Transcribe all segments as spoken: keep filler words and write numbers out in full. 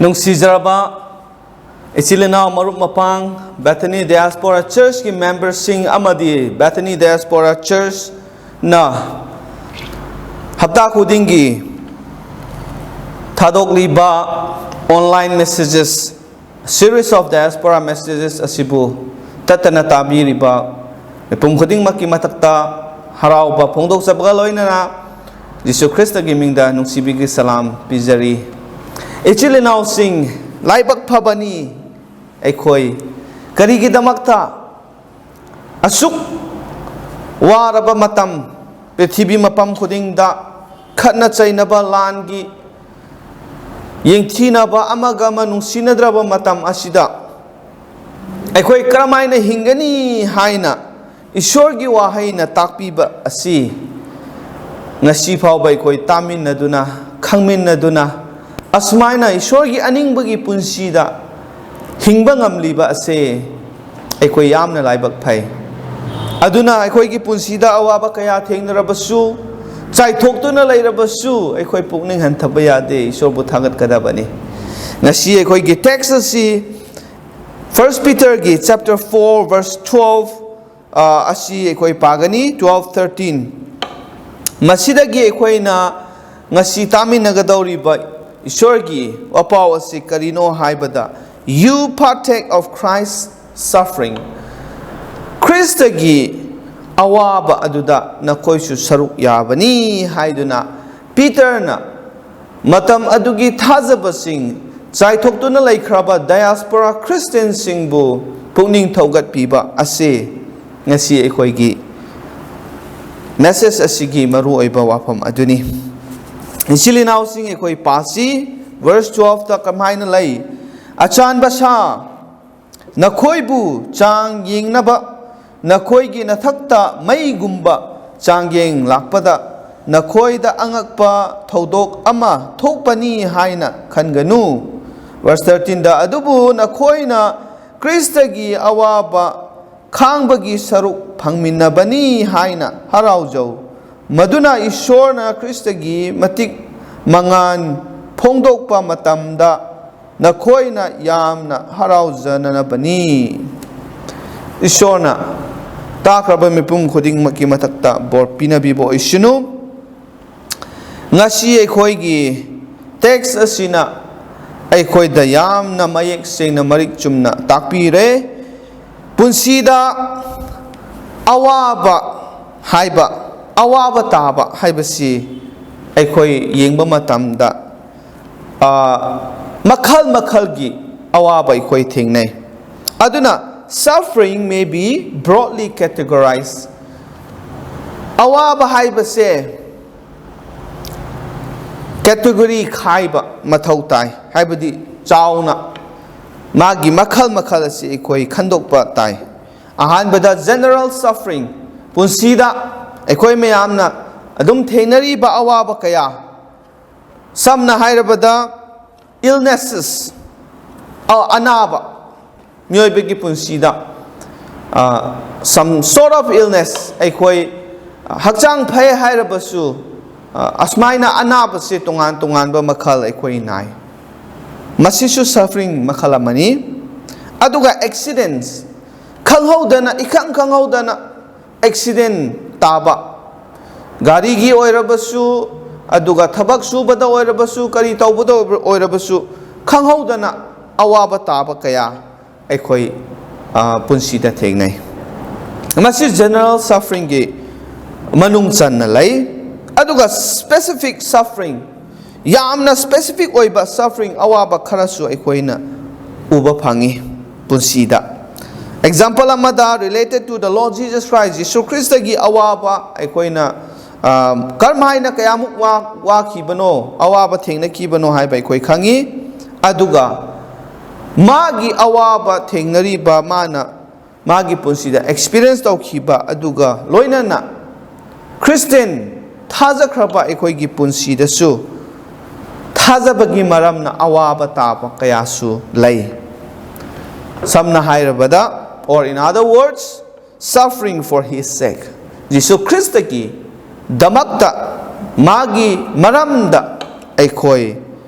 ꯅꯨꯡꯁꯤꯖꯔꯕ ꯏꯆꯤꯜ ꯏꯅꯥꯎ, ꯃꯔꯨꯞ ꯃꯄꯥꯡ, Bethany Diaspora Churchꯀꯤ memberꯁꯤꯡ ꯑꯃꯗꯤ Bethany Diaspora Churchꯅ ꯍꯞꯇꯥ ꯈꯨꯗꯤꯡꯒꯤ ꯊꯥꯗꯣꯛꯂꯤꯕ online messages, series of diaspora messages ꯑꯁꯤꯕꯨ ꯇꯠꯇꯅ ꯇꯥꯕꯤꯔꯤꯕ ꯃꯤꯄꯨꯝ ꯈꯨꯗꯤꯡꯃꯛꯀꯤ ꯃꯊꯛꯇ ꯍꯔꯥꯎꯕ ꯐꯣꯡꯗꯣꯛꯆꯕꯒ ꯂꯣꯏꯅꯅ ꯖꯤꯁꯨ ꯈ꯭ꯔꯤꯁꯇꯒꯤ ꯃꯤꯡꯗ ꯅꯨꯡꯁꯤꯕꯒꯤ ꯁꯂꯥꯝ ꯄꯤꯖꯔꯤ꯫ ꯏꯆꯤꯜ ꯏꯅꯥꯎꯁꯤꯡ, ꯂꯥꯏꯕꯛ ꯐꯕꯅꯤ ꯑꯩꯈꯣꯏ꯫ ꯀꯔꯤꯒꯤꯗꯃꯛꯇ? ꯑꯁꯨꯛ ꯋꯥꯔꯕ ꯃꯇꯝ, ꯄ꯭ꯔꯤꯊꯤꯕꯤ ꯃꯐꯝ ꯈꯨꯗꯤꯡꯗ ꯈꯠꯅ ꯆꯩꯅꯕ, ꯂꯥꯟꯒꯤ ꯌꯦꯡꯊꯤꯅꯕ, ꯑꯃꯒ ꯑꯃ ꯅꯨꯡꯁꯤꯅꯗ꯭ꯔꯕ ꯃꯇꯝ ꯑꯁꯤꯗ ꯑꯩꯈꯣꯏ ꯀꯔꯝꯍꯥꯏꯅ ꯍꯤꯡꯒꯅꯤ ꯍꯥꯏꯅ ꯏꯁꯣꯔꯒꯤ ꯋꯥꯍꯩꯅ ꯇꯥꯛꯄꯤꯕ ꯑꯁꯤ ꯉꯁꯤ ꯐꯥꯎꯕ ꯑꯩꯈꯣꯏ ꯇꯥꯃꯤꯟꯅꯗꯨꯅ, ꯈꯪꯃꯤꯟꯅꯗꯨꯅ, ꯑꯁꯨꯃꯥꯏꯅ ꯏꯁꯣꯔꯒꯤ ꯑꯅꯤꯡꯕꯒꯤ ꯄꯨꯟꯁꯤꯗ ꯍꯤꯡꯕ ꯉꯝꯂꯤꯕ ꯑꯁꯦ ꯑꯩꯈꯣꯏ ꯌꯥꯝꯅ ꯂꯥꯏꯕꯛ ꯐꯩ꯫ ꯑꯗꯨꯅ ꯑꯩꯈꯣꯏꯒꯤ ꯄꯨꯟꯁꯤꯗ ꯑꯋꯥꯕ ꯀꯌꯥ ꯊꯦꯡꯅꯔꯕꯁꯨ, ꯆꯥꯏꯊꯣꯛꯇꯨꯅ ꯂꯩꯔꯕꯁꯨ, ꯑꯩꯈꯣꯏ ꯄꯨꯛꯅꯤꯡ ꯍꯟꯊꯕ ꯌꯥꯗꯦ, ꯏꯁꯣꯔꯕꯨ ꯊꯥꯒꯠꯀꯗꯕꯅꯤ꯫ ꯉꯁꯤ ꯑꯩꯈꯣꯏꯒꯤ text ꯑꯁꯤ First Peterꯒꯤ chapter four verse twelve, ꯑ, ꯑꯁꯤ ꯑꯩꯈꯣꯏ ꯄꯥꯒꯅꯤ, twelve, thirteen꯫ ꯃꯁꯤꯗꯒꯤ ꯑꯩꯈꯣꯏꯅ ꯉꯁꯤ ꯇꯥꯃꯤꯟꯅꯒꯗꯧꯔꯤꯕ ꯏꯁꯣꯔꯒꯤ ꯋꯥꯄꯥꯎ ꯑꯁꯤ ꯀꯔꯤꯅꯣ ꯍꯥꯏꯕꯗ, "You partake of Christ's suffering." ꯈ꯭ꯔꯤꯁꯇꯒꯤ ꯑꯋꯥꯕ ꯑꯗꯨꯗ ꯅꯈꯣꯏꯁꯨ ꯁꯔꯨꯛ ꯌꯥꯕꯅꯤ ꯍꯥꯏꯗꯨꯅ ꯄꯤꯇꯔꯅ ꯃꯇꯝ ꯑꯗꯨꯒꯤ ꯊꯥꯖꯕꯁꯤꯡ, ꯆꯥꯏꯊꯣꯛꯇꯨꯅ ꯂꯩꯈ꯭ꯔꯕ diaspora Christianꯁꯤꯡꯕꯨ ꯄꯨꯛꯅꯤꯡ ꯊꯧꯒꯠꯄꯤꯕ ꯑꯁꯤ ꯉꯁꯤ ꯑꯩꯈꯣꯏꯒꯤ message ꯑꯁꯤꯒꯤ ꯃꯔꯨꯑꯣꯏꯕ ꯋꯥꯐꯝ ꯑꯗꯨꯅꯤ꯫ ꯏꯆꯤꯜ ꯏꯅꯥꯎꯁꯤꯡ, ꯑꯩꯈꯣꯏ ꯄꯥꯁꯤ, verse twelveꯇ ꯀꯃꯥꯏꯅ ꯂꯩ? "ꯑꯆꯥꯟꯕ ꯁꯥ, ꯅꯈꯣꯏꯕꯨ ꯆꯥꯡ ꯌꯦꯡꯅꯕ ꯅꯈꯣꯏꯒꯤ ꯅꯊꯛꯇ ꯃꯩꯒꯨꯝꯕ ꯆꯥꯡꯌꯦꯡ ꯂꯥꯛꯄꯗ, ꯅꯈꯣꯏꯗ ꯑꯉꯛꯄ ꯊꯧꯗꯣꯛ ꯑꯃ ꯊꯣꯛꯄꯅꯤ ꯍꯥꯏꯅ ꯈꯟꯒꯅꯨ"꯫ Verse thirteenꯗ, "ꯑꯗꯨꯕꯨ ꯅꯈꯣꯏꯅ ꯈ꯭ꯔꯤꯁꯇꯒꯤ ꯑꯋꯥꯕ ꯈꯥꯡꯕꯒꯤ ꯁꯔꯨꯛ ꯐꯪꯃꯤꯟꯅꯕꯅꯤ ꯍꯥꯏꯅ ꯍꯔꯥꯎꯖꯧ꯫ ꯃꯗꯨꯅ ꯏꯁꯣꯔꯅ ꯈ꯭ꯔꯤꯁꯇꯒꯤ ꯃꯇꯤꯛ ꯃꯉꯥꯜ ꯐꯣꯡꯗꯣꯛꯄ ꯃꯇꯝꯗ ꯅꯈꯣꯏꯅ ꯌꯥꯝꯅ ꯍꯔꯥꯎꯖꯅꯅꯕꯅꯤ꯫ ꯏꯁꯣꯔꯅ ꯇꯥꯈ꯭ꯔꯕ ꯃꯤꯄꯨꯝ ꯈꯨꯗꯤꯡꯃꯛꯀꯤ ꯃꯊꯛꯇ ꯕꯣꯔ ꯄꯤꯅꯕꯤꯕ ꯑꯣꯏꯁꯅꯨ꯫ ꯉꯁꯤ ꯑꯩꯈꯣꯏꯒꯤ ꯇꯦꯛꯁ ꯑꯁꯤꯅ ꯑꯩꯈꯣꯏꯗ ꯌꯥꯝꯅ ꯃꯌꯦꯛ ꯁꯦꯡꯅ, ꯃꯔꯤꯛ ꯆꯨꯝꯅ ꯇꯥꯛꯄꯤꯔꯦ꯫ ꯄꯨꯟꯁꯤꯗ ꯑꯋꯥꯕ ꯍꯥꯏꯕ, ꯑꯋꯥꯕ ꯇꯥꯕ ꯍꯥꯏꯕꯁꯤ ꯑꯩꯈꯣꯏ ꯌꯦꯡꯕ ꯃꯇꯝꯗ, ꯑ, ꯃꯈꯜ ꯃꯈꯜꯒꯤ ꯑꯋꯥꯕ ꯑꯩꯈꯣꯏ ꯊꯦꯡꯅꯩ꯫ ꯑꯗꯨꯅ, suffering may be broadly categorized. ꯑꯋꯥꯕ ꯍꯥꯏꯕꯁꯦ ꯀꯦꯇꯦꯒꯣꯔꯤ ꯈꯥꯏꯕ ꯃꯊꯧ ꯇꯥꯏ, ꯍꯥꯏꯕꯗꯤ ꯆꯥꯎꯅ ꯃꯥꯒꯤ ꯃꯈꯜ ꯃꯈꯜ ꯑꯁꯤ ꯑꯩꯈꯣꯏ ꯈꯟꯗꯣꯛꯄ ꯇꯥꯏ꯫ ꯑꯍꯥꯟꯕꯗ, general suffering, ꯄꯨꯟꯁꯤꯗ ꯑꯩꯈꯣꯏ ꯃꯌꯥꯝꯅ ꯑꯗꯨꯝ ꯊꯦꯡꯅꯔꯤꯕ ꯑꯋꯥꯕ ꯀꯌꯥ, ꯁꯝꯅ ꯍꯥꯏꯔꯕꯗ, illnesses, ꯑ-, ꯑꯅꯥꯕ, ꯃꯤꯑꯣꯏꯕꯒꯤ ꯄꯨꯟꯁꯤꯗ, ꯑ, some sort of illness, ꯑꯩꯈꯣꯏ ꯍꯛꯆꯥꯡ ꯐꯩ ꯍꯥꯏꯔꯕꯁꯨ, ꯑ, ꯑꯁꯨꯃꯥꯏꯅ ꯑꯅꯥꯕꯁꯦ ꯇꯣꯉꯥꯟ ꯇꯣꯉꯥꯟꯕ ꯃꯈꯜ ꯑꯩꯈꯣꯏ ꯅꯥꯏ꯫ ꯃꯁꯤꯁꯨ suffering ꯃꯈꯜ ꯑꯃꯅꯤ꯫ ꯑꯗꯨꯒ accidents, ꯈꯪꯍꯧꯗꯅ, ꯏꯈꯪ ꯈꯪꯍꯧꯗꯅ ꯑꯦꯛꯁꯤꯗꯦꯟ ꯇꯥꯕ, ꯒꯥꯔꯤꯒꯤ ꯑꯣꯏꯔꯕꯁꯨ, ꯑꯗꯨꯒ ꯊꯕꯛ ꯁꯨꯕꯗ ꯑꯣꯏꯔꯕꯁꯨ, ꯀꯔꯤ ꯇꯧꯕꯗ ꯑꯣꯏꯔꯕꯁꯨ, ꯈꯪꯍꯧꯗꯅ ꯑꯋꯥꯕ ꯇꯥꯕ ꯀꯌꯥ ꯑꯩꯈꯣꯏ, ꯑ, ꯄꯨꯟꯁꯤꯗ ꯊꯦꯡꯅꯩ꯫ ꯃꯁꯤ general sufferingꯒꯤ ꯃꯅꯨꯡ ꯆꯟꯅ ꯂꯩ꯫ ꯑꯗꯨꯒ specific suffering, ꯌꯥꯝꯅ specific ꯑꯣꯏꯕ suffering, ꯑꯋꯥꯕ ꯈꯔꯁꯨ ꯑꯩꯈꯣꯏꯅ ꯎꯕ ꯐꯪꯉꯤ ꯄꯨꯟꯁꯤꯗ꯫ Example ꯑꯃꯗ, related to the Lord Jesus Christ, ꯖꯤꯁꯨ ꯈ꯭ꯔꯤꯁꯇꯒꯤ ꯑꯋꯥꯕ ꯑꯩꯈꯣꯏꯅ, ꯑ, ꯀꯔꯝ ꯍꯥꯏꯅ ꯀꯌꯥꯃꯨꯛ ꯋꯥ-, ꯋꯥꯈꯤꯕꯅꯣ, ꯑꯋꯥꯕ ꯊꯦꯡꯅꯈꯤꯕꯅꯣ ꯍꯥꯏꯕ ꯑꯩꯈꯣꯏ ꯈꯪꯉꯤ꯫ ꯑꯗꯨꯒ ꯃꯥꯒꯤ ꯑꯋꯥꯕ ꯊꯦꯡꯅꯔꯤꯕ, ꯃꯥꯅ ꯃꯥꯒꯤ ꯄꯨꯟꯁꯤꯗ experience ꯇꯧꯈꯤꯕ, ꯑꯗꯨꯒ ꯂꯣꯏꯅꯅ Christian ꯊꯥꯖꯈ꯭ꯔꯕ ꯑꯩꯈꯣꯏꯒꯤ ꯄꯨꯟꯁꯤꯗꯁꯨ ꯊꯥꯖꯕꯒꯤ ꯃꯔꯝꯅ ꯑꯋꯥꯕ ꯇꯥꯕ ꯀꯌꯥꯁꯨ ꯂꯩ꯫ ꯁꯝꯅ ꯍꯥꯏꯔꯕꯗ, or in other words, suffering for his sake, ꯖꯤꯁꯨ ꯈ꯭ꯔꯤꯁꯇꯒꯤ ꯗꯃꯛꯇ, ꯃꯥꯒꯤ ꯃꯔꯝꯗ ꯑꯩꯈꯣꯏ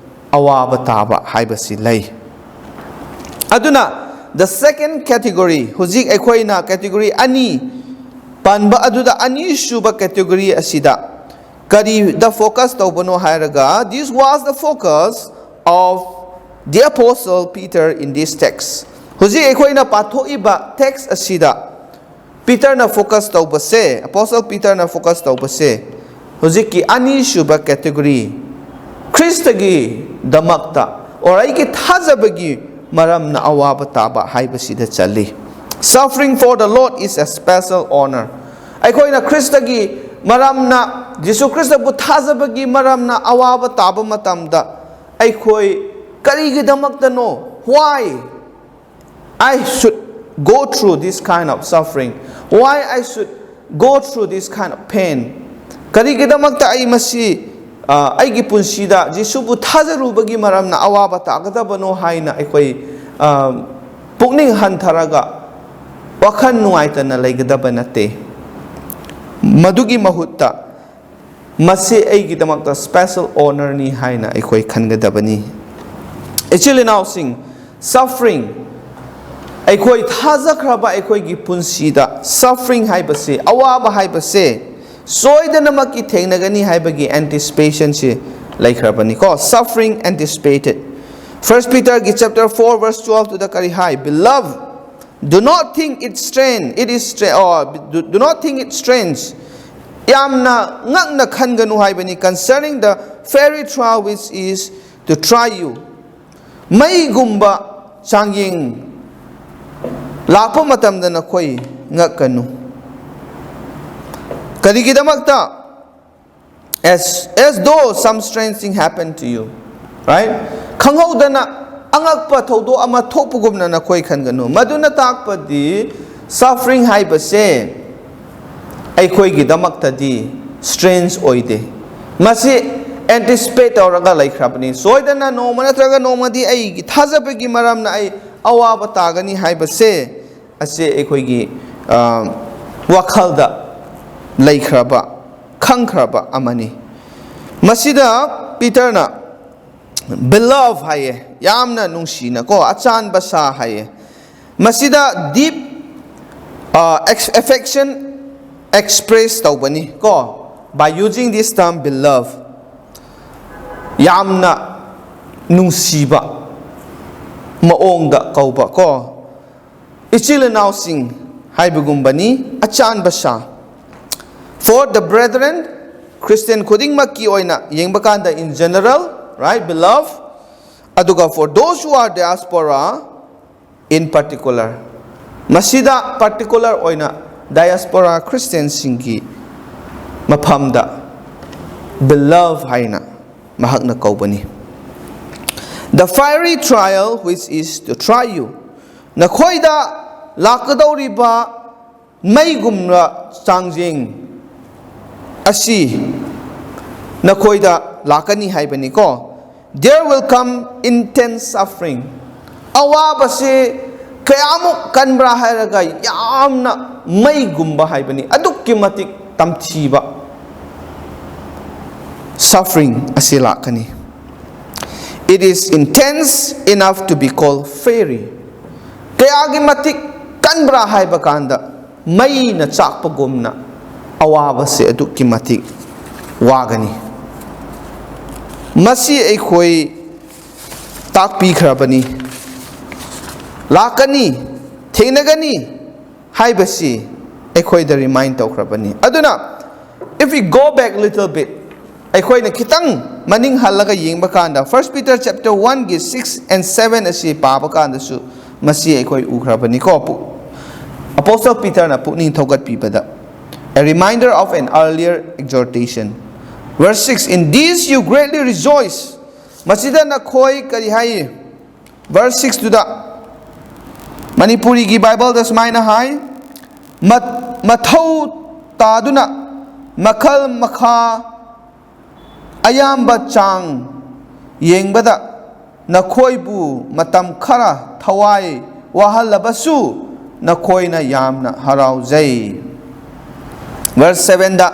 ꯑꯋꯥꯕ ꯇꯥꯕ ꯍꯥꯏꯕꯁꯤ ꯂꯩ꯫ ꯑꯗꯨꯅ, the second category, ꯍꯧꯖꯤꯛ ꯑꯩꯈꯣꯏꯅ category ꯑꯅꯤ ꯄꯟꯕ ꯑꯗꯨꯗ, ꯑꯅꯤꯁꯨꯕ category ꯑꯁꯤꯗ ꯀꯔꯤꯗ focus ꯇꯧꯕꯅꯣ ꯍꯥꯏꯔꯒ, this was the focus of the apostle Peter in this text. ꯍꯧꯖꯤꯛ ꯑꯩꯈꯣꯏꯅ ꯄꯥꯊꯣꯛꯏꯕ text ꯑꯁꯤꯗ ꯄꯤꯇꯔꯅ focus ꯇꯧꯕꯁꯦ, ꯑꯦꯄꯣꯁꯇꯜ ꯄꯤꯇꯔꯅ focus ꯇꯧꯕꯁꯦ, ꯍꯧꯖꯤꯛꯀꯤ ꯑꯅꯤꯁꯨꯕ category, ꯈ꯭ꯔꯤꯁꯇꯒꯤꯗꯃꯛꯇ, or ꯑꯩꯒꯤ ꯊꯥꯖꯕꯒꯤ ꯃꯔꯝꯅ ꯑꯋꯥꯕ ꯇꯥꯕ ꯍꯥꯏꯕꯁꯤꯗ ꯆꯜꯂꯤ꯫ Suffering for the Lord is a special honor. ꯑꯩꯈꯣꯏꯅ ꯈ꯭ꯔꯤꯁꯇꯒꯤ ꯃꯔꯝꯅ, ꯖꯤꯁꯨ ꯈ꯭ꯔꯤꯁꯇꯕꯨ ꯊꯥꯖꯕꯒꯤ ꯃꯔꯝꯅ ꯑꯋꯥꯕ ꯇꯥꯕ ꯃꯇꯝꯗ, ꯑꯩꯈꯣꯏ ꯀꯔꯤꯒꯤꯗꯃꯛꯇꯅꯣ? Why I should go through this kind of suffering? Why I should go through this kind of pain? ꯀꯔꯤꯒꯤꯗꯃꯛꯇ ꯑꯩ ꯃꯁꯤ, ꯑ, ꯑꯩꯒꯤ ꯄꯨꯟꯁꯤꯗ ꯖꯤꯁꯨꯕꯨ ꯊꯥꯖꯔꯨꯕꯒꯤ ꯃꯔꯝꯅ ꯑꯋꯥꯕ ꯇꯥꯒꯗꯕꯅꯣ ꯍꯥꯏꯅ ꯑꯩꯈꯣꯏ, ꯑ, ꯄꯨꯛꯅꯤꯡ ꯍꯟꯊꯔꯒ ꯋꯥꯈꯜ ꯅꯨꯡꯉꯥꯏꯇꯅ ꯂꯩꯒꯗꯕ ꯅꯠꯇꯦ꯫ ꯃꯗꯨꯒꯤ ꯃꯍꯨꯠꯇ, ꯃꯁꯤ ꯑꯩꯒꯤꯗꯃꯛꯇ special honorꯅꯤ ꯍꯥꯏꯅ ꯑꯩꯈꯣꯏ ꯈꯟꯒꯗꯕꯅꯤ꯫ ꯏꯆꯤꯜ ꯏꯅꯥꯎꯁꯤꯡ, suffering, ꯑꯩꯈꯣꯏ ꯊꯥꯖꯈ꯭ꯔꯕ ꯑꯩꯈꯣꯏꯒꯤ ꯄꯨꯟꯁꯤꯗ suffering ꯍꯥꯏꯕꯁꯦ, ꯑꯋꯥꯕ ꯍꯥꯏꯕꯁꯦ ꯁꯣꯏꯗꯅꯃꯛꯀꯤ ꯊꯦꯡꯅꯒꯅꯤ ꯍꯥꯏꯕꯒꯤ anticipationꯁꯤ ꯂꯩꯈ꯭ꯔꯕꯅꯤꯀꯣ꯫ Suffering anticipated. First Peterꯒꯤ chapter four verse twelve ꯇꯨꯗ ꯀꯔꯤ ꯍꯥꯏ? Beloved, do not think it strange, it is stra-, or do, do not think it strange. ꯌꯥꯝꯅ ꯉꯛꯅ ꯈꯟꯒꯅꯨ ꯍꯥꯏꯕꯅꯤ, concerning the fiery trial which is to try you. ꯃꯩꯒꯨꯝꯕ ꯆꯥꯡꯌꯦꯡ ꯂꯥꯛꯄ ꯃꯇꯝꯗ ꯅꯈꯣꯏ ꯉꯛꯀꯅꯨ꯫ ꯀꯔꯤꯒꯤꯗꯃꯛꯇ? As, as though some strange thing happened to you, right? ꯈꯪꯍꯧꯗꯅ ꯑꯉꯛꯄ ꯊꯧꯗꯣꯛ ꯑꯃ ꯊꯣꯛꯄꯒꯨꯝꯅ ꯅꯈꯣꯏ ꯈꯟꯒꯅꯨ꯫ ꯃꯗꯨꯅ ꯇꯥꯛꯄꯗꯤ suffering ꯍꯥꯏꯕꯁꯦ ꯑꯩꯈꯣꯏꯒꯤꯗꯃꯛꯇꯗꯤ strange ꯑꯣꯏꯗꯦ꯫ ꯃꯁꯤ anticipate ꯇꯧꯔꯒ ꯂꯩꯈ꯭ꯔꯕꯅꯤ꯫ ꯁꯣꯏꯗꯅ ꯅꯣꯡꯃ ꯅꯠꯇ꯭ꯔꯒ ꯅꯣꯡꯃꯗꯤ ꯑꯩꯒꯤ ꯊꯥꯖꯕꯒꯤ ꯃꯔꯝꯅ ꯑꯩ ꯑꯋꯥꯕ ꯇꯥꯒꯅꯤ ꯍꯥꯏꯕꯁꯦ ꯑꯁꯤ ꯑꯩꯈꯣꯏꯒꯤ, ꯑ, ꯋꯥꯈꯜꯗ ꯂꯩꯈ꯭ꯔꯕ, ꯈꯪꯈ꯭ꯔꯕ ꯑꯃꯅꯤ꯫ ꯃꯁꯤꯗ ꯄꯤꯇꯔꯅ Beloved ꯍꯥꯏꯌꯦ, ꯌꯥꯝꯅ ꯅꯨꯡꯁꯤꯅ ꯀꯣ, ꯑꯆꯥꯟꯕ ꯁꯥ ꯍꯥꯏꯌꯦ꯫ ꯃꯁꯤꯗ deep, ꯑ, ex-, affection express ꯇꯧꯕꯅꯤ ꯀꯣ, by using this term beloved. ꯌꯥꯝꯅ ꯅꯨꯡꯁꯤꯕ ꯃꯑꯣꯡꯗ ꯀꯧꯕ ꯀꯣ, ꯏꯆꯤꯜ ꯏꯅꯥꯎꯁꯤꯡ ꯍꯥꯏꯕꯒꯨꯝꯕꯅꯤ, ꯑꯆꯥꯟꯕ ꯁꯥ꯫ For the brethren, Christian ꯈꯨꯗꯤꯡꯃꯛꯀꯤ ꯑꯣꯏꯅ ꯌꯦꯡꯕ ꯀꯥꯟꯗ, in general, right, beloved, ꯑꯗꯨꯒ for those who are diaspora, in particular, ꯃꯁꯤꯗ particular ꯑꯣꯏꯅ diaspora Christianꯁꯤꯡꯒꯤ ꯃꯐꯝꯗ beloved ꯍꯥꯏꯅ ꯃꯍꯥꯛꯅ ꯀꯧꯕꯅꯤ꯫ The fiery trial which is to try you, ꯅꯈꯣꯏꯗ ꯂꯥꯛꯀꯗꯧꯔꯤꯕ ꯃꯩꯒꯨꯝꯕ ꯆꯥꯡꯖꯦꯡ ꯑꯁꯤ ꯅꯈꯣꯏꯗ ꯂꯥꯛꯀꯅꯤ ꯍꯥꯏꯕꯅꯤꯀꯣ꯫ There will come intense suffering. ꯑꯋꯥꯕꯁꯤ ꯀꯌꯥꯃꯨꯛ ꯀꯟꯕ꯭ꯔꯥ ꯍꯥꯏꯔꯒ, ꯌꯥꯝꯅ ꯃꯩꯒꯨꯝꯕ ꯍꯥꯏꯕꯅꯤ, ꯑꯗꯨꯛꯀꯤ ꯃꯇꯤꯛ ꯇꯝꯊꯤꯕ suffering ꯑꯁꯤ ꯂꯥꯛꯀꯅꯤ꯫ It is intense enough to be called fiery. ꯀꯌꯥꯒꯤ ꯃꯇꯤꯛ ꯀꯟꯕ꯭ꯔꯥ ꯍꯥꯏꯕ ꯀꯥꯟꯗ, ꯃꯩꯅ ꯆꯥꯛꯄꯒꯨꯝꯅ ꯑꯋꯥꯕꯁꯦ ꯑꯗꯨꯛꯀꯤ ꯃꯇꯤꯛ ꯋꯥꯒꯅꯤ꯫ ꯃꯁꯤ ꯑꯩꯈꯣꯏ ꯇꯥꯛꯄꯤꯈ꯭ꯔꯕꯅꯤ꯫ ꯂꯥꯛꯀꯅꯤ, ꯊꯦꯡꯅꯒꯅꯤ ꯍꯥꯏꯕꯁꯤ ꯑꯩꯈꯣꯏꯗ remind ꯇꯧꯈ꯭ꯔꯕꯅꯤ꯫ ꯑꯗꯨꯅ, if we go back little bit, ꯑꯩꯈꯣꯏꯅ ꯈꯤꯇꯪ ꯃꯅꯤꯡ ꯍꯜꯂꯒ ꯌꯦꯡꯕ ꯀꯥꯟꯗ, First Peter chapter one ꯒꯤ six and seven ꯑꯁꯤ ꯄꯥꯕ ꯀꯥꯟꯗꯁꯨ ꯃꯁꯤ ꯑꯩꯈꯣꯏ ꯎꯈ꯭ꯔꯕꯅꯤꯀꯣ꯫ ꯄꯨ-, Apostle Peterꯅ ꯄꯨꯛꯅꯤꯡ ꯊꯧꯒꯠꯄꯤꯕꯗ, a reminder of an earlier exhortation. Verse six, "In this you greatly rejoice." ꯃꯁꯤꯗ ꯅꯈꯣꯏ ꯀꯔꯤ ꯍꯥꯏ? Verse six ꯇꯨꯗ ꯃꯅꯤꯄꯨꯔꯤꯒꯤ Bible ꯗ ꯁꯨꯃꯥꯏꯅ ꯍꯥꯏ, "ꯃꯠ-, ꯃꯊꯧ ꯇꯥꯗꯨꯅ ꯃꯈꯜ ꯃꯈꯥ ꯑꯌꯥꯝꯕ ꯆꯥꯡ ꯌꯦꯡꯕꯗ ꯅꯈꯣꯏꯕꯨ ꯃꯇꯝ ꯈꯔ ꯊꯋꯥꯏ ꯋꯥꯍꯜꯂꯕꯁꯨ ꯅꯈꯣꯏꯅ ꯌꯥꯝꯅ ꯍꯔꯥꯎꯖꯩ." Verse seven ꯗ,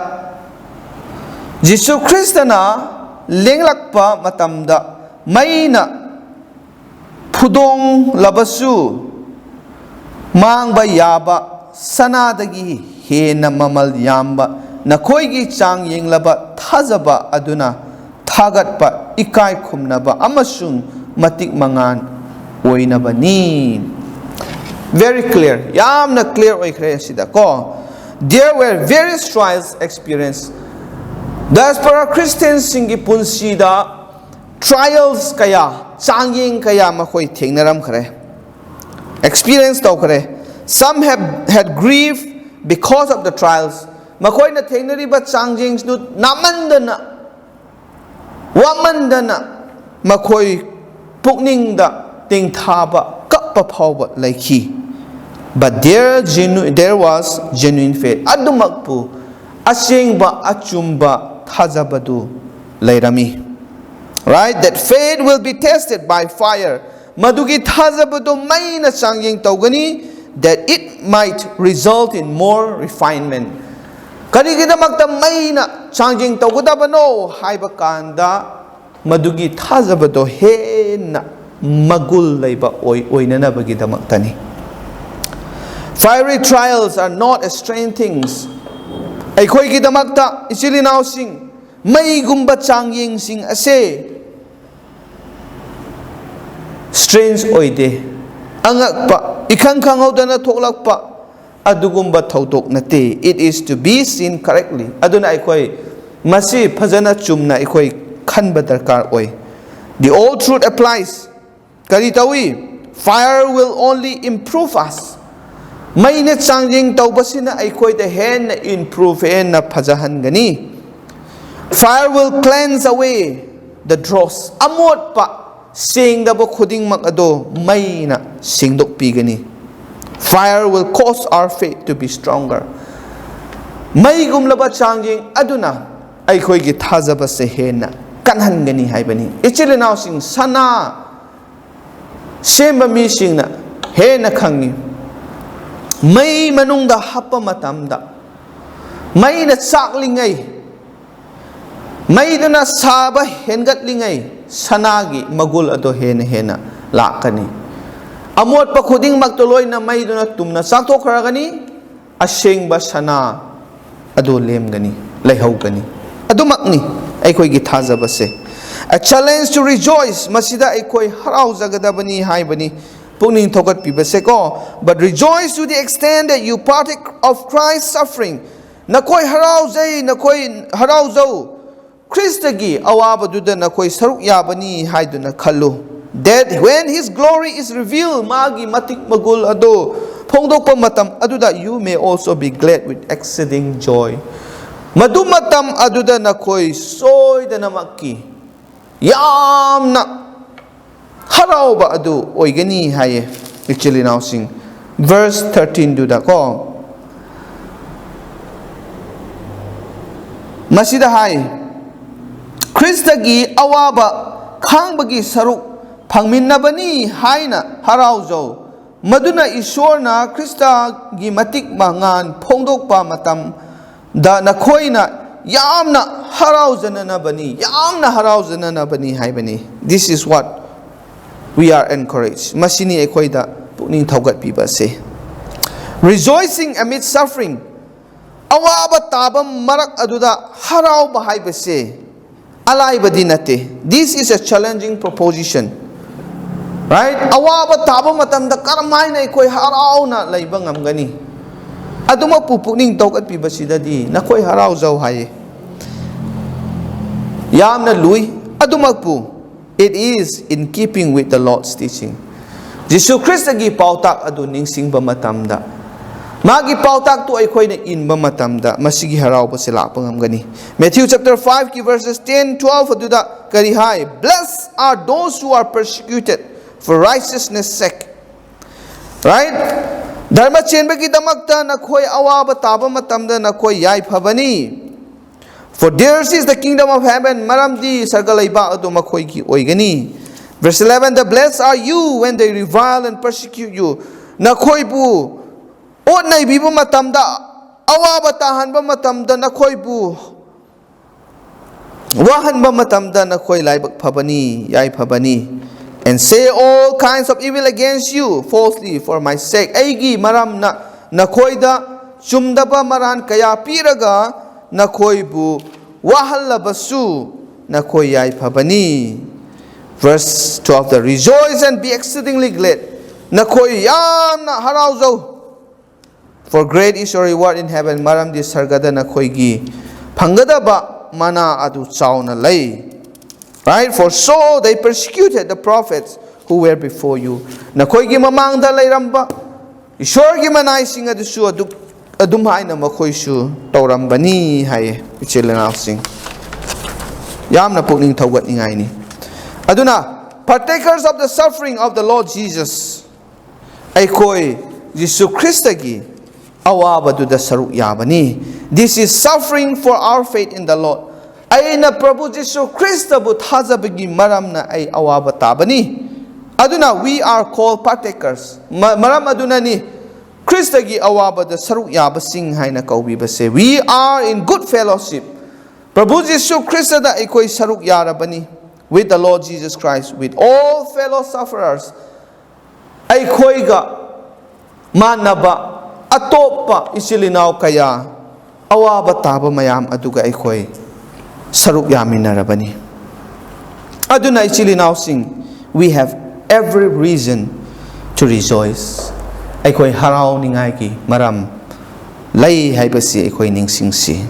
"ꯖꯤꯁꯨ ꯈ꯭ꯔꯤꯁꯇꯅ ꯂꯦꯡꯂꯛꯄ ꯃꯇꯝꯗ ꯃꯩꯅ ꯐꯨꯗꯣꯡꯂꯕꯁꯨ ꯃꯥꯡꯕ ꯌꯥꯕ ꯁꯅꯥꯗꯒꯤ ꯍꯦꯟꯅ ꯃꯃꯜ ꯌꯥꯝꯕ ꯅꯈꯣꯏꯒꯤ ꯆꯥꯡ ꯌꯦꯡꯂꯕ ꯊꯥꯖꯕ ꯑꯗꯨꯅ ꯊꯥꯒꯠꯄ, ꯏꯀꯥꯏ ꯈꯨꯝꯅꯕ ꯑꯃꯁꯨꯡ ꯃꯇꯤꯛ ꯃꯉꯥꯟ ꯑꯣꯏꯅꯕꯅꯤ꯫ Very clear, ꯌꯥꯝꯅ clear ꯑꯣꯏꯈ꯭ꯔꯦ ꯑꯁꯤꯗ ꯀꯣ꯫ There were various trials experienced. Diaspora Christianꯁꯤꯡꯒꯤ ꯄꯨꯟꯁꯤꯗ trials ꯀꯌꯥ, ꯆꯥꯡꯌꯦꯡ ꯀꯌꯥ ꯃꯈꯣꯏ ꯊꯦꯡꯅꯔꯝꯈ꯭ꯔꯦ, experience ꯇꯧꯈ꯭ꯔꯦ꯫ Some have had grief because of the trials. ꯃꯈꯣꯏꯅ ꯊꯦꯡꯅꯔꯤꯕ ꯆꯥꯡꯌꯦꯡꯗꯨ ꯅꯥꯃꯟꯗꯅ, ꯋꯥꯃꯟꯗꯅ ꯃꯈꯣꯏ ꯄꯨꯛꯅꯤꯡꯗ ꯇꯦꯡꯊꯥꯕ, ꯀꯞꯄ ꯐꯥꯎꯕ ꯂꯩꯈꯤ꯫ But there genu-, there was genuine faith. ꯑꯗꯨꯃꯛꯄꯨ ꯑꯁꯦꯡꯕ, ꯑꯆꯨꯝꯕ ꯊꯥꯖꯕꯗꯨ ꯂꯩꯔꯝꯃꯤ꯫ Right? That faith will be tested by fire. ꯃꯗꯨꯒꯤ ꯊꯥꯖꯕꯗꯨ ꯃꯩꯅ ꯆꯥꯡꯌꯦꯡ ꯇꯧꯒꯅꯤ, that it might result in more refinement. ꯀꯔꯤꯒꯤꯗꯃꯛꯇ ꯃꯩꯅ ꯆꯥꯡꯌꯦꯡ ꯇꯧꯒꯗꯕꯅꯣ ꯍꯥꯏꯕ ꯀꯥꯟꯗ, ꯃꯗꯨꯒꯤ ꯊꯥꯖꯕꯗꯣ ꯍꯦꯟꯅ ꯃꯒꯨꯜ ꯂꯩꯕ ꯑꯣꯏ-, ꯑꯣꯏꯅꯅꯕꯒꯤꯗꯃꯛꯇꯅꯤ꯫ Fiery trials are not strange things. ꯑꯩꯈꯣꯏꯒꯤꯗꯃꯛꯇ, ꯏꯆꯤꯜ ꯏꯅꯥꯎꯁꯤꯡ, ꯃꯩꯒꯨꯝꯕ ꯆꯥꯡꯌꯦꯡꯁꯤꯡ ꯑꯁꯦ strange ꯑꯣꯏꯗꯦ, ꯑꯉꯛꯄ, ꯏꯈꯪ ꯈꯪꯍꯧꯗꯅ ꯊꯣꯛꯂꯛꯄ ꯑꯗꯨꯒꯨꯝꯕ ꯊꯧꯗꯣꯛ ꯅꯠꯇꯦ꯫ It is to be seen correctly. ꯑꯗꯨꯅ ꯑꯩꯈꯣꯏ ꯃꯁꯤ ꯐꯖꯅ ꯆꯨꯝꯅ ꯑꯩꯈꯣꯏ ꯈꯟꯕ ꯗꯔꯀꯥꯔ ꯑꯣꯏ꯫ The old truth applies. ꯀꯔꯤ ꯇꯧꯏ? Fire will only improve us. ꯃꯩꯅ ꯆꯥꯡꯌꯦꯡ ꯇꯧꯕꯁꯤꯅ ꯑꯩꯈꯣꯏꯗ ꯍꯦꯟꯅ improve, ꯍꯦꯟꯅ ꯐꯖꯍꯟꯒꯅꯤ꯫ Fire will cleanse away the dross. ꯑꯃꯣꯠꯄ, ꯁꯦꯡꯗꯕ ꯈꯨꯗꯤꯡꯃꯛ ꯑꯗꯣ ꯃꯩꯅ ꯁꯦꯡꯗꯣꯛꯄꯤꯒꯅꯤ꯫ Fire will cause our faith to be stronger. ꯃꯩꯒꯨꯝꯂꯕ ꯆꯥꯡꯌꯦꯡ ꯑꯗꯨꯅ ꯑꯩꯈꯣꯏꯒꯤ ꯊꯥꯖꯕꯁꯦ ꯍꯦꯟꯅ ꯀꯟꯍꯟꯒꯅꯤ ꯍꯥꯏꯕꯅꯤ꯫ ꯏꯆꯤꯜ ꯏꯅꯥꯎꯁꯤꯡ, ꯁꯅꯥ ꯁꯦꯝꯕ ꯃꯤꯁꯤꯡꯅ ꯍꯦꯟꯅ ꯈꯪꯉꯤ꯫ ꯃꯩ ꯃꯅꯨꯡꯗ ꯍꯥꯞꯄ ꯃꯇꯝꯗ, ꯃꯩꯅ ꯆꯥꯛꯂꯤꯉꯩ, ꯃꯩꯗꯨꯅ ꯁꯥꯕ ꯍꯦꯟꯒꯠꯂꯤꯉꯩ, ꯁꯅꯥꯒꯤ ꯃꯒꯨꯜ ꯑꯗꯣ ꯍꯦꯟꯅ ꯍꯦꯟꯅ ꯂꯥꯛꯀꯅꯤ꯫ ꯑꯃꯣꯠꯄ ꯈꯨꯗꯤꯡꯃꯛꯇꯣ ꯂꯣꯏꯅ ꯃꯩꯗꯨꯅ ꯇꯨꯝꯅ ꯆꯥꯛꯊꯣꯛꯈ꯭ꯔꯒꯅꯤ, ꯑꯁꯦꯡꯕ ꯁꯅꯥ ꯑꯗꯨ ꯂꯦꯝꯒꯅꯤ, ꯂꯩꯍꯧꯒꯅꯤ꯫ ꯑꯗꯨꯃꯛꯅꯤ ꯑꯩꯈꯣꯏꯒꯤ ꯊꯥꯖꯕꯁꯦ꯫ A challenge to rejoice, ꯃꯁꯤꯗ ꯑꯩꯈꯣꯏ ꯍꯔꯥꯎꯖꯒꯗꯕꯅꯤ ꯍꯥꯏꯕꯅꯤ꯫ ꯄꯨꯛꯅꯤꯡ ꯊꯧꯒꯠꯄꯤꯕꯁꯦꯀꯣ꯫ But rejoice to the extent that you partake of Christ's suffering. ꯅꯈꯣꯏ ꯍꯔꯥꯎꯖꯩ, ꯅꯈꯣꯏ ꯍꯔꯥꯎꯖꯧ, ꯈ꯭ꯔꯤꯁꯇꯒꯤ ꯑꯋꯥꯕꯗꯨꯗ ꯅꯈꯣꯏ ꯁꯔꯨꯛ ꯌꯥꯕꯅꯤ ꯍꯥꯏꯗꯨꯅ ꯈꯜꯂꯨ꯫ That when his glory is revealed, ꯃꯥꯒꯤ ꯃꯇꯤꯛ ꯃꯒꯨꯜ ꯑꯗꯨ ꯐꯣꯡꯗꯣꯛꯄ ꯃꯇꯝ ꯑꯗꯨꯗ, you may also be glad with exceeding joy. ꯃꯗꯨ ꯃꯇꯝ ꯑꯗꯨꯗ ꯅꯈꯣꯏ ꯁꯣꯏꯗꯅꯃꯛꯀꯤ ꯌꯥꯝꯅ ꯍꯔꯥꯎꯕ ꯑꯗꯨ ꯑꯣꯏꯒꯅꯤ ꯍꯥꯏꯌꯦ, ꯏꯆꯤꯜ ꯏꯅꯥꯎꯁꯤꯡ꯫ Verse thirteen ꯗꯨꯗ ꯀꯣ, ꯃꯁꯤꯗ ꯍꯥꯏ, "ꯈ꯭ꯔꯤꯁꯇꯒꯤ ꯑꯋꯥꯕ ꯈꯥꯡꯕꯒꯤ ꯁꯔꯨꯛ ꯐꯪꯃꯤꯟꯅꯕꯅꯤ ꯍꯥꯏꯅ ꯍꯔꯥꯎꯖꯧ꯫ ꯃꯗꯨꯅ ꯏꯁꯣꯔꯅ ꯈ꯭ꯔꯤꯁꯇꯒꯤ ꯃꯇꯤꯛ ꯃꯉꯥꯜ ꯐꯣꯡꯗꯣꯛꯄ ꯃꯇꯝꯗ ꯅꯈꯣꯏꯅ ꯌꯥꯝꯅ ꯍꯔꯥꯎꯖꯅꯅꯕꯅꯤ, ꯌꯥꯝꯅ ꯍꯔꯥꯎꯖꯅꯅꯕꯅꯤ" ꯍꯥꯏꯕꯅꯤ꯫ This is what we are encouraged. ꯃꯁꯤꯅꯤ ꯑꯩꯈꯣꯏꯗ ꯄꯨꯛꯅꯤꯡ ꯊꯧꯒꯠꯄꯤꯕ ꯑꯁꯤ꯫ Rejoicing amid suffering. ꯑꯋꯥꯕ ꯇꯥꯕ ꯃꯔꯛ ꯑꯗꯨꯗ ꯍꯔꯥꯎꯕ ꯍꯥꯏꯕꯁꯦ ꯑꯂꯥꯏꯕꯗꯤ ꯅꯠꯇꯦ꯫ This is a challenging proposition. Right? ꯑꯋꯥꯕ ꯇꯥꯕ ꯃꯇꯝꯗ ꯀꯔꯝꯍꯥꯏꯅ ꯑꯩꯈꯣꯏ ꯍꯔꯥꯎꯅ ꯂꯩꯕ ꯉꯝꯒꯅꯤ? ꯑꯗꯨꯃꯛꯄꯨ ꯄꯨꯛꯅꯤꯡ ꯊꯧꯒꯠꯄꯤꯕꯁꯤꯗꯗꯤ ꯅꯈꯣꯏ ꯍꯔꯥꯎꯖꯧ ꯍꯥꯏꯌꯦ꯫ ꯌꯥꯝꯅ ꯂꯨꯏ꯫ ꯑꯗꯨꯃꯛꯄꯨ, it is in keeping with the Lord's teaching. ꯖꯤꯁꯨ ꯈ꯭ꯔꯤꯁꯇꯒꯤ ꯄꯥꯎꯇꯥꯛ ꯑꯗꯨ ꯅꯤꯡꯁꯤꯡꯕ ꯃꯇꯝꯗ, ꯃꯥꯒꯤ ꯄꯥꯎꯇꯥꯛꯇꯨ ꯑꯩꯈꯣꯏꯅ ꯏꯟꯕ ꯃꯇꯝꯗ, ꯃꯁꯤꯒꯤ ꯍꯔꯥꯎꯕꯁꯦ ꯂꯥꯛꯄ ꯉꯝꯒꯅꯤ꯫ Matthew chapter five ꯀꯤ verses ten, twelve ꯑꯗꯨꯗ ꯀꯔꯤ ꯍꯥꯏ? "Blessed are those who are persecuted for righteousness' sake." Right? "ꯙꯔꯃ ꯆꯦꯟꯕꯒꯤꯗꯃꯛꯇ ꯅꯈꯣꯏ ꯑꯋꯥꯕ ꯇꯥꯕ ꯃꯇꯝꯗ ꯅꯈꯣꯏ ꯌꯥꯏꯐꯕꯅꯤ꯫ For theirs is the kingdom of heaven." ꯃꯔꯝꯗꯤ ꯁꯔꯒ ꯂꯩꯕꯥꯛ ꯑꯗꯨ ꯃꯈꯣꯏꯒꯤ ꯑꯣꯏꯒꯅꯤ꯫ Verse eleven, "The blessed are you when they revile and persecute you." ꯅꯈꯣꯏꯕꯨ ꯑꯣꯠ ꯅꯩꯕꯤꯕ ꯃꯇꯝꯗ, ꯑꯋꯥꯕ ꯇꯥꯍꯟꯕ ꯃꯇꯝꯗ, ꯅꯈꯣꯏꯕꯨ ꯋꯥꯍꯟꯕ ꯃꯇꯝꯗ ꯅꯈꯣꯏ ꯂꯥꯏꯕꯛ ꯐꯕꯅꯤ, ꯌꯥꯏꯐꯕꯅꯤ꯫ And say all kinds of evil against you falsely for my sake. ꯑꯩꯒꯤ ꯃꯔꯝꯅ ꯅꯈꯣꯏꯗ ꯆꯨꯝꯗꯕ ꯃꯔꯥꯟ ꯀꯌꯥ ꯄꯤꯔꯒ ꯅꯈꯣꯏꯕꯨ ꯋꯥꯍꯜꯂꯕꯁꯨ ꯅꯈꯣꯏ ꯌꯥꯏꯐꯕꯅꯤ꯫ Verse twelve the, "Rejoice and be exceedingly glad." ꯅꯈꯣꯏ ꯌꯥꯝꯅ ꯍꯔꯥꯎꯖꯧ꯫ "For great is your reward in heaven." ꯃꯔꯝꯗꯤ ꯁꯔꯒꯗ ꯅꯈꯣꯏꯒꯤ ꯐꯪꯒꯗꯕ ꯃꯅꯥ ꯑꯗꯨ ꯆꯥꯎꯅ ꯂꯩ꯫ Right? "For so they persecuted the prophets who were before you." ꯅꯈꯣꯏꯒꯤ ꯃꯃꯥꯡꯗ ꯂꯩꯔꯝꯕ ꯏꯁꯣꯔꯒꯤ ꯃꯅꯥꯏꯁꯤꯡ ꯑꯗꯨꯁꯨ ꯑꯗꯨ, ꯑꯗꯨꯝ ꯍꯥꯏꯅ ꯃꯈꯣꯏꯁꯨ ꯇꯧꯔꯝꯕꯅꯤ ꯍꯥꯏꯌꯦ, ꯏꯆꯤꯜ ꯏꯅꯥꯎꯁꯤꯡ꯫ ꯌꯥꯝꯅ ꯄꯨꯛꯅꯤꯡ ꯊꯧꯒꯠꯅꯤꯡꯉꯥꯏꯅꯤ꯫ ꯑꯗꯨꯅ, partakers of the suffering of the Lord Jesus, ꯑꯩꯈꯣꯏ ꯖꯤꯁꯨ ꯈ꯭ꯔꯤꯁꯇꯒꯤ ꯑꯋꯥꯕꯗꯨꯗ ꯁꯔꯨꯛ ꯌꯥꯕꯅꯤ꯫ This is suffering for our faith in the Lord. ꯑꯩꯅ ꯄ꯭ꯔꯚꯨ ꯖꯤꯁꯨ ꯈ꯭ꯔꯤꯁꯇꯕꯨ ꯊꯥꯖꯕꯒꯤ ꯃꯔꯝꯅ ꯑꯩ ꯑꯋꯥꯕ ꯇꯥꯕꯅꯤ꯫ ꯑꯗꯨꯅ, we are called partakers. ꯃ-, ꯃꯔꯝ ꯑꯗꯨꯅꯅꯤ ꯈ꯭ꯔꯤꯁꯇꯒꯤ ꯑꯋꯥꯕꯗ ꯁꯔꯨꯛ ꯌꯥꯕꯁꯤꯡ ꯍꯥꯏꯅ ꯀꯧꯕꯤꯕꯁꯦ꯫ We are in good fellowship. ꯄ꯭ꯔꯚꯨ ꯖꯤꯁꯨ ꯈ꯭ꯔꯤꯁꯇꯗ ꯑꯩꯈꯣꯏ ꯁꯔꯨꯛ ꯌꯥꯔꯕꯅꯤ, with the Lord Jesus Christ, with all fellow sufferers. ꯑꯩꯈꯣꯏꯒ ꯃꯥꯟꯅꯕ ꯑꯇꯣꯞꯄ ꯏꯆꯤꯜ ꯏꯅꯥꯎ ꯀꯌꯥ, ꯑꯋꯥꯕ ꯇꯥꯕ ꯃꯌꯥꯝ ꯑꯗꯨꯒ ꯑꯩꯈꯣꯏ ꯁꯔꯨꯛ ꯌꯥꯃꯤꯟꯅꯔꯕꯅꯤ꯫ ꯑꯗꯨꯅ, ꯏꯆꯤꯜ ꯏꯅꯥꯎꯁꯤꯡ, we have every reason to rejoice. ꯑꯩꯈꯣꯏ ꯍꯔꯥꯎꯅꯤꯡꯉꯥꯏꯒꯤ ꯃꯔꯝ ꯂꯩ ꯍꯥꯏꯕꯁꯤ ꯑꯩꯈꯣꯏ ꯅꯤꯡꯁꯤꯡꯁꯤ꯫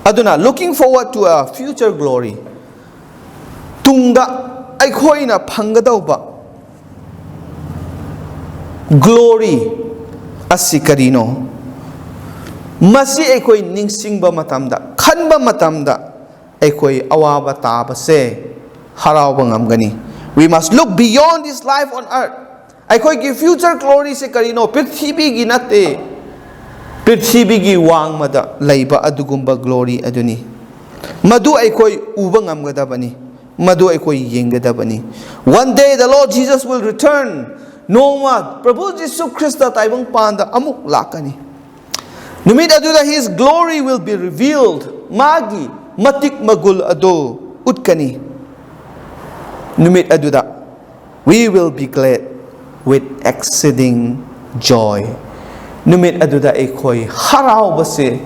ꯑꯗꯨꯅ, looking forward to a future glory, ꯇꯨꯡꯗ ꯑꯩꯈꯣꯏꯅ ꯐꯪꯒꯗꯧꯕ glory ꯑꯁꯤ ꯀꯔꯤꯅꯣ? ꯃꯁꯤ ꯑꯩꯈꯣꯏ ꯅꯤꯡꯁꯤꯡꯕ ꯃꯇꯝꯗ, ꯈꯟꯕ ꯃꯇꯝꯗ, ꯑꯩꯈꯣꯏ ꯑꯋꯥꯕ ꯇꯥꯕꯁꯦ ꯍꯔꯥꯎꯕ ꯉꯝꯒꯅꯤ꯫ We must look beyond this life on earth. ꯑꯩꯈꯣꯏꯒꯤ future glory ꯁꯦ ꯀꯔꯤꯅꯣ? ꯄ꯭ꯔꯤꯊꯤꯕꯤꯒꯤ ꯅꯠꯇꯦ꯫ ꯄ꯭ꯔꯤꯊꯤꯕꯤꯒꯤ ꯋꯥꯡꯃꯗ ꯂꯩꯕ ꯑꯗꯨꯒꯨꯝꯕ glory ꯑꯗꯨꯅꯤ꯫ ꯃꯗꯨ ꯑꯩꯈꯣꯏ ꯎꯕ ꯉꯝꯒꯗꯕꯅꯤ꯫ ꯃꯗꯨ ꯑꯩꯈꯣꯏ ꯌꯦꯡꯒꯗꯕꯅꯤ꯫ One day the Lord Jesus will return. ꯅꯣꯡꯃ ꯄ꯭ꯔꯚꯨ ꯖꯤꯁꯨ ꯈ꯭ꯔꯤꯁꯇ ꯇꯥꯏꯕꯪ ꯄꯥꯟꯗ ꯑꯃꯨꯛ ꯂꯥꯛꯀꯅꯤ꯫ ꯅꯨꯃꯤꯠ ꯑꯗꯨꯗ his glory will be revealed. ꯃꯥꯒꯤ ꯃꯇꯤꯛ ꯃꯒꯨꯜ ꯑꯗꯨ ꯎꯠꯀꯅꯤ꯫ ꯅꯨꯃꯤꯠ ꯑꯗꯨꯗ, "We will be glad with exceeding joy." ꯅꯨꯃꯤꯠ ꯑꯗꯨꯗ ꯑꯩꯈꯣꯏ ꯍꯔꯥꯎꯕꯁꯦ,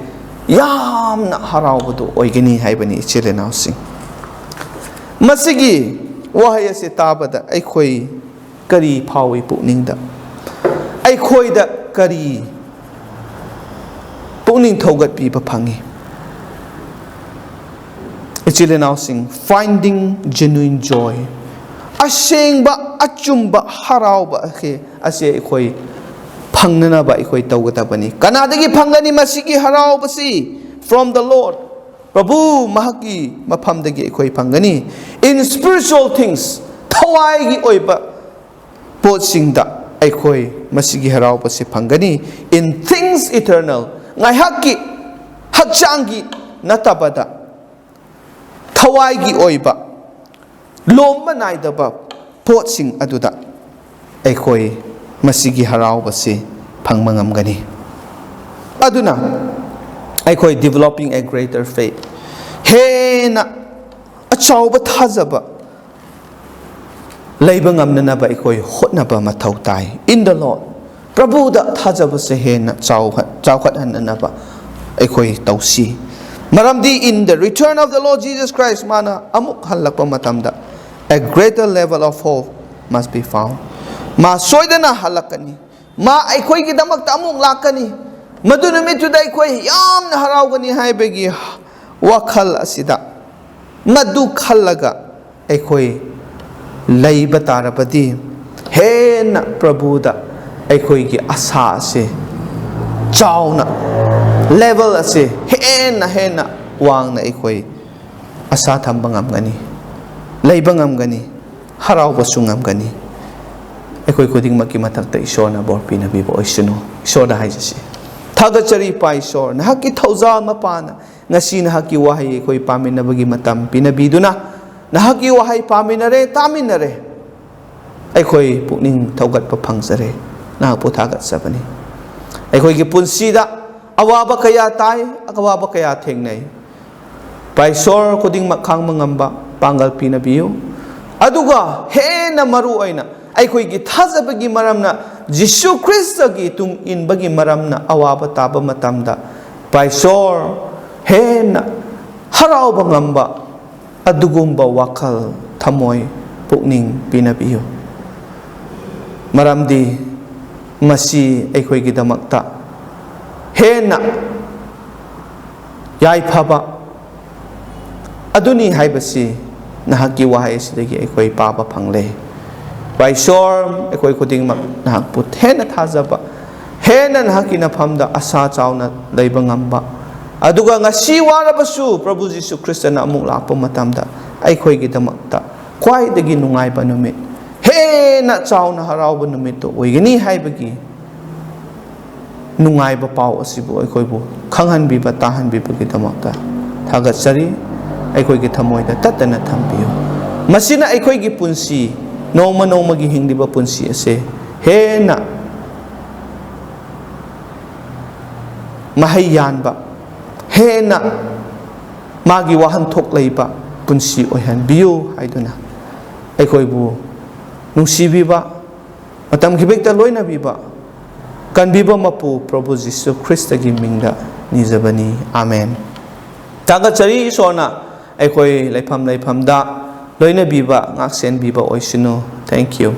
ꯌꯥꯝꯅ ꯍꯔꯥꯎꯕꯗꯨ ꯑꯣꯏꯒꯅꯤ ꯍꯥꯏꯕꯅꯤ, ꯏꯆꯤꯜ ꯏꯅꯥꯎꯁꯤꯡ꯫ ꯃꯁꯤꯒꯤ ꯋꯥꯍꯩ ꯑꯁꯤ ꯇꯥꯕꯗ ꯑꯩꯈꯣꯏ ꯀꯔꯤ ꯐꯥꯎꯏ ꯄꯨꯛꯅꯤꯡꯗ? ꯑꯩꯈꯣꯏꯗ ꯀꯔꯤ ꯄꯨꯛꯅꯤꯡ ꯊꯧꯒꯠꯄꯤꯕ ꯐꯪꯏ? ꯏꯆꯤꯜ ꯏꯅꯥꯎꯁꯤꯡ, finding genuine joy, ꯑꯁꯦꯡꯕ, ꯑꯆꯨꯝꯕ ꯍꯔꯥꯎꯕ ꯑꯁꯤ, ꯑꯁꯤ ꯑꯩꯈꯣꯏ ꯐꯪꯅꯅꯕ ꯑꯩꯈꯣꯏ ꯇꯧꯒꯗꯕꯅꯤ꯫ ꯀꯅꯥꯗꯒꯤ ꯐꯪꯒꯅꯤ ꯃꯁꯤꯒꯤ ꯍꯔꯥꯎꯕꯁꯤ? From the Lord. ꯄ꯭ꯔꯚꯨ ꯃꯍꯥꯛꯀꯤ ꯃꯐꯝꯗꯒꯤ ꯑꯩꯈꯣꯏ ꯐꯪꯒꯅꯤ꯫ In spiritual things, ꯊꯋꯥꯏꯒꯤ ꯑꯣꯏꯕ ꯄꯣꯠꯁꯤꯡꯗ ꯑꯩꯈꯣꯏ ꯃꯁꯤꯒꯤ ꯍꯔꯥꯎꯕꯁꯤ ꯐꯪꯒꯅꯤ꯫ In things eternal, ꯉꯥꯏꯍꯥꯛꯀꯤ ꯍꯛꯆꯥꯡꯒꯤ ꯅꯠꯇꯕꯗ, ꯊꯋꯥꯏꯒꯤ ꯑꯣꯏꯕ, ꯂꯣꯝꯕ ꯅꯥꯏꯗꯕ ꯄꯣꯠꯁꯤꯡ ꯑꯗꯨꯗ ꯑꯩꯈꯣꯏ ꯃꯁꯤꯒꯤ ꯍꯔꯥꯎꯕꯁꯤ ꯐꯪꯕ ꯉꯝꯒꯅꯤ꯫ ꯑꯗꯨꯅ ꯑꯩꯈꯣꯏ developing a greater faith, ꯍꯦꯟꯅ ꯑꯆꯧꯕ ꯊꯥꯖꯕ ꯂꯩꯕ ꯉꯝꯅꯅꯕ ꯑꯩꯈꯣꯏ ꯍꯣꯠꯅꯕ ꯃꯊꯧ ꯇꯥꯏ꯫ In the Lord, ꯄ꯭ꯔꯚꯨꯗ ꯊꯥꯖꯕꯁꯦ ꯍꯦꯟꯅ ꯆꯥꯎꯈꯠ-, ꯆꯥꯎꯈꯠꯍꯟꯅꯅꯕ ꯑꯩꯈꯣꯏ ꯇꯧꯁꯤ꯫ ꯃꯔꯝꯗꯤ in the return of the Lord Jesus Christ, ꯃꯥꯅ ꯑꯃꯨꯛ ꯍꯜꯂꯛꯄ ꯃꯇꯝꯗ, a greater level of hope must be found. ꯃꯥ ꯁꯣꯏꯗꯅ ꯍꯜꯂꯛꯀꯅꯤ꯫ ꯃꯥ ꯑꯩꯈꯣꯏꯒꯤꯗꯃꯛꯇ ꯑꯃꯨꯛ ꯂꯥꯛꯀꯅꯤ꯫ ꯃꯗꯨ ꯅꯨꯃꯤꯠꯇꯨꯗ ꯑꯩꯈꯣꯏ ꯌꯥꯝꯅ ꯍꯔꯥꯎꯒꯅꯤ ꯍꯥꯏꯕꯒꯤ ꯋꯥꯈꯜ ꯑꯁꯤꯗ, ꯃꯗꯨ ꯈꯜꯂꯒ ꯑꯩꯈꯣꯏ ꯂꯩꯕ ꯇꯥꯔꯕꯗꯤ, ꯍꯦꯟꯅ ꯄ꯭ꯔꯚꯨꯗ ꯑꯩꯈꯣꯏꯒꯤ ꯑꯁꯥ ꯑꯁꯤ ꯆꯥꯎꯅ, level ꯑꯁꯤ ꯍꯦꯟꯅ ꯍꯦꯟꯅ ꯋꯥꯡꯅ ꯑꯩꯈꯣꯏ ꯑꯁꯥ ꯊꯝꯕ ꯉꯝꯒꯅꯤ, ꯂꯩꯕ ꯉꯝꯒꯅꯤ, ꯍꯔꯥꯎꯕꯁꯨ ꯉꯝꯒꯅꯤ꯫ ꯑꯩꯈꯣꯏ ꯈꯨꯗꯤꯡꯃꯛꯀꯤ ꯃꯊꯛꯇ ꯏꯁꯣꯔꯅ ꯕꯣꯔ ꯄꯤꯅꯕꯤꯕ ꯑꯣꯏꯁꯅꯨ꯫ ꯏꯁꯣꯔꯗ ꯍꯥꯏꯖꯁꯤ, ꯊꯥꯒꯠꯆꯔꯤ ꯏꯄꯥ ꯏꯁꯣꯔ, ꯅꯍꯥꯛꯀꯤ ꯊꯧꯖꯥꯜ ꯃꯄꯥꯅ ꯉꯁꯤ ꯅꯍꯥꯛꯀꯤ ꯋꯥꯍꯩ ꯑꯩꯈꯣꯏ ꯄꯥꯃꯤꯟꯅꯕꯒꯤ ꯃꯇꯝ ꯄꯤꯅꯕꯤꯗꯨꯅ, ꯅꯍꯥꯛꯀꯤ ꯋꯥꯍꯩ ꯄꯥꯃꯤꯟꯅꯔꯦ, ꯇꯥꯃꯤꯟꯅꯔꯦ꯫ ꯑꯩꯈꯣꯏ ꯄꯨꯛꯅꯤꯡ ꯊꯧꯒꯠꯄ ꯐꯪꯖꯔꯦ, ꯅꯍꯥꯛꯄꯨ ꯊꯥꯒꯠꯆꯕꯅꯤ꯫ ꯑꯩꯈꯣꯏꯒꯤ ꯄꯨꯟꯁꯤꯗ ꯑꯋꯥꯕ ꯀꯌꯥ ꯇꯥꯏ, ꯑꯋꯥꯕ ꯀꯌꯥ ꯊꯦꯡꯅꯩ꯫ ꯄꯥꯏꯁꯣꯔ ꯈꯨꯗꯤꯡꯃꯛ ꯈꯥꯡꯕ ꯉꯝꯕ ꯄꯥꯡꯒꯜ ꯄꯤꯅꯕꯤꯌꯨ꯫ ꯑꯗꯨꯒ ꯍꯦꯟꯅ ꯃꯔꯨ ꯑꯣꯏꯅ ꯑꯩꯈꯣꯏꯒꯤ ꯊꯥꯖꯕꯒꯤ ꯃꯔꯝꯅ, ꯖꯤꯁꯨ ꯈ꯭ꯔꯤꯁꯇꯒꯤ ꯇꯨꯡ ꯏꯟꯕꯒꯤ ꯃꯔꯝꯅ ꯑꯋꯥꯕ ꯇꯥꯕ ꯃꯇꯝꯗ, ꯄꯥꯏꯁꯣꯔ ꯍꯦꯟꯅ ꯍꯔꯥꯎꯕ ꯉꯝꯕ ꯑꯗꯨꯒꯨꯝꯕ ꯋꯥꯈꯜ, ꯊꯃꯣꯏ, ꯄꯨꯛꯅꯤꯡ ꯄꯤꯅꯕꯤꯌꯨ꯫ ꯃꯔꯝꯗꯤ ꯃꯁꯤ ꯑꯩꯈꯣꯏꯒꯤꯗꯃꯛꯇ ꯍꯦꯟꯅ ꯌꯥꯏꯐꯕ ꯑꯗꯨꯅꯤ ꯍꯥꯏꯕꯁꯤ ꯅꯍꯥꯛꯀꯤ ꯋꯥꯍꯩ ꯑꯁꯤꯗꯒꯤ ꯑꯩꯈꯣꯏ ꯄꯥꯕ ꯐꯪꯂꯦ꯫ ꯄꯥꯏꯁꯣꯔ, ꯑꯩꯈꯣꯏ ꯈꯨꯗꯤꯡꯃꯛ ꯅꯍꯥꯛꯄꯨ ꯍꯦꯟꯅ ꯊꯥꯖꯕ, ꯍꯦꯟꯅ ꯅꯍꯥꯛꯀꯤ ꯅꯐꯝꯗ ꯑꯁꯥ ꯆꯥꯎꯅ ꯂꯩꯕ ꯉꯝꯕ, ꯑꯗꯨꯒ ꯉꯁꯤ ꯋꯥꯔꯕꯁꯨ ꯄ꯭ꯔꯚꯨ ꯖꯤꯁꯨ ꯈ꯭ꯔꯤꯁꯇꯅ ꯑꯃꯨꯛ ꯂꯥꯛꯄ ꯃꯇꯝꯗ ꯑꯩꯈꯣꯏꯒꯤꯗꯃꯛꯇ ꯈ꯭ꯋꯥꯏꯗꯒꯤ ꯅꯨꯡꯉꯥꯏꯕ ꯅꯨꯃꯤꯠ, ꯍꯦꯟꯅ ꯆꯥꯎꯅ ꯍꯔꯥꯎꯕ ꯅꯨꯃꯤꯠꯇꯨ ꯑꯣꯏꯒꯅꯤ ꯍꯥꯏꯕꯒꯤ ꯅꯨꯡꯉꯥꯏꯕ ꯄꯥꯎ ꯑꯁꯤꯕꯨ ꯑꯩꯈꯣꯏꯕꯨ ꯈꯪꯍꯟꯕꯤꯕ, ꯇꯥꯍꯟꯕꯤꯕꯒꯤꯗꯃꯛꯇ ꯊꯥꯒꯠꯆꯔꯤ꯫ ꯑꯩꯈꯣꯏꯒꯤ ꯊꯃꯣꯏꯗ ꯇꯠꯇꯅ ꯊꯝꯕꯤꯌꯨ꯫ ꯃꯁꯤꯅ ꯑꯩꯈꯣꯏꯒꯤ ꯄꯨꯟꯁꯤ, ꯅꯣꯡꯃ ꯅꯣꯡꯃꯒꯤ ꯍꯤꯡꯂꯤꯕ ꯄꯨꯟꯁꯤ ꯑꯁꯦ ꯍꯦꯟꯅ ꯃꯍꯩ ꯌꯥꯟꯕ, ꯍꯦꯟꯅ ꯃꯥꯒꯤ ꯋꯥꯍꯟꯊꯣꯛ ꯂꯩꯕ ꯄꯨꯟꯁꯤ ꯑꯣꯏꯍꯟꯕꯤꯌꯨ ꯍꯥꯏꯗꯨꯅ ꯑꯩꯈꯣꯏꯕꯨ ꯅꯨꯡꯁꯤꯕꯤꯕ, ꯃꯇꯝ ꯈꯤꯕꯦꯛꯇ ꯂꯣꯏꯅꯕꯤꯕ, ꯀꯟꯕꯤꯕ ꯃꯄꯨ ꯄ꯭ꯔꯚꯨ ꯖꯤꯁꯨ ꯈ꯭ꯔꯤꯁꯇꯒꯤ ꯃꯤꯡꯗ ꯅꯤꯖꯕꯅꯤ꯫ ꯑꯥꯃꯦꯟ꯫ ꯊꯥꯒꯠꯆꯔꯤ, ꯏꯁꯣꯔꯅ ꯑꯩꯈꯣꯏ ꯂꯩꯐꯝ ꯂꯩꯐꯝꯗ ꯂꯣꯏꯅꯕꯤꯕ, ꯉꯥꯛꯁꯦꯟꯕꯤꯕ ꯑꯣꯏꯁꯅꯨ꯫ Thank you꯫